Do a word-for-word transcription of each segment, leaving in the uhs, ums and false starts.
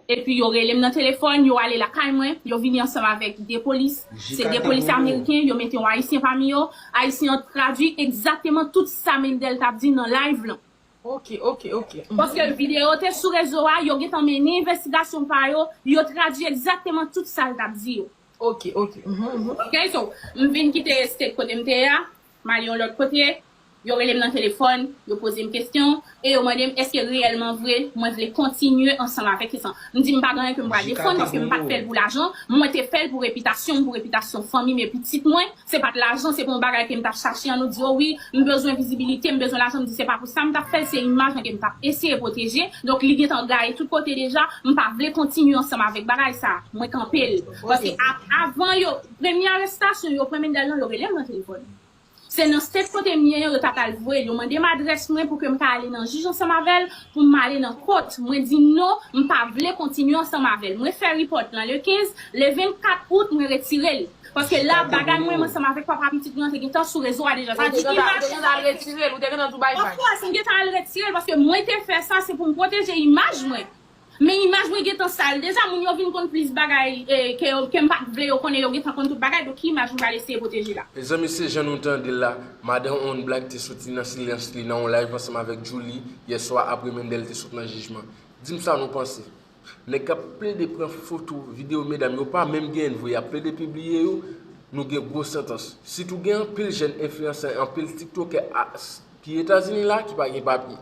Epi yo rele m nan telefòn, yo ale lakay mwen, yo vini ansanm avèk de polis. Se de polis ameriken, yo mete yon ayisyen pami yo. Ayisyen an tradui egzakteman tout sa Mendel t ap di nan live lan. Ok, ok, ok. Paske videyo te sou rezo a, yo gentan mennen envestigasyon pa yo, yo tradui egzakteman tout sa l t ap di yo. Ok, ok. Mhm, mhm. Ok, so, m vin kite state kote m te ye a, m ale yon lòt kote, yo rele m nan telefòn, yo poze m kesyon, e yo mande m èske reyèlman vre mwen vle kontinye ansanm avèk Christian. M di m pa gen anyen ke m pral defann paske m pa t fè l pou lajan, mwen te fè l pou repitasyon m, pou repitasyon fanmi m e pitit mwen. Se pa t lajan, se pa yon bagay ke m t ap chache an. Nou di, o wi, m bezwen vizibilite, m bezwen lajan. M di, se pa pou sa m t ap fè l, se imaj mwen ke m t ap eseye pwoteje. Donk, li gentan gaye tout kote deja. M pa vle kontinye ansanm avèk bagay sa. Mwen kanpe l. Paske a- avan yo, premye arestasyon yo pran Mendel lan, yo rele m nan telefòn. Se nan state kote m ye yo, yo ta pral voye l. Yo mande m adrès mwen pou ke m ka ale nan jij ansanm avè l, pou m ale nan kot. Mwen di non, m pa vle kontinye ansanm avè l. Mwen fè report lan le kenz, le vennkat out, mwen retire l. Paske la, bagay mwen, mwen ansanm avèk papa pitit mwen te gentan sou rezo a deja. Sa di imaj. Ou te gentan al retire l, ou te gentan tou bay bay. Of course, m gentan al retire l paske mwen te fè sa, se pou m pwoteje imaj mwen. Men imaj mwen gentan sal deja, moun yo vin konn plis bagay eh, ke, yo- ke m pa t vle yo konnen, yo gentan konn tout bagay, donk ki imaj m pral eseye pwoteje la? Mezanmi, se jan nou tande l la, madan On Black te soti nan silans li nan yon live ansanm avèk Djouly yèswa apre Mendel te sot nan jijman. Di m sa nou panse. Nèg k ap plede pran foto, videyo medam yo pa menm genyen vre, y ap plede pibliye yo, nou gen gwo santans. Sitou gen anpil jèn enfliyansè, anpil tiktokè a- ki Etazini la ki pa gen papye.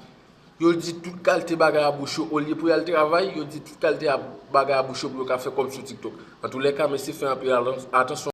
Yo di tout kalte bagay a bouch yo, olye pou y al travay, yo di tout kalte a- bagay a bouch yo pou yo ka fè kòb sou TikTok. Antoulèka, mesye fè anpil alan- atansyon.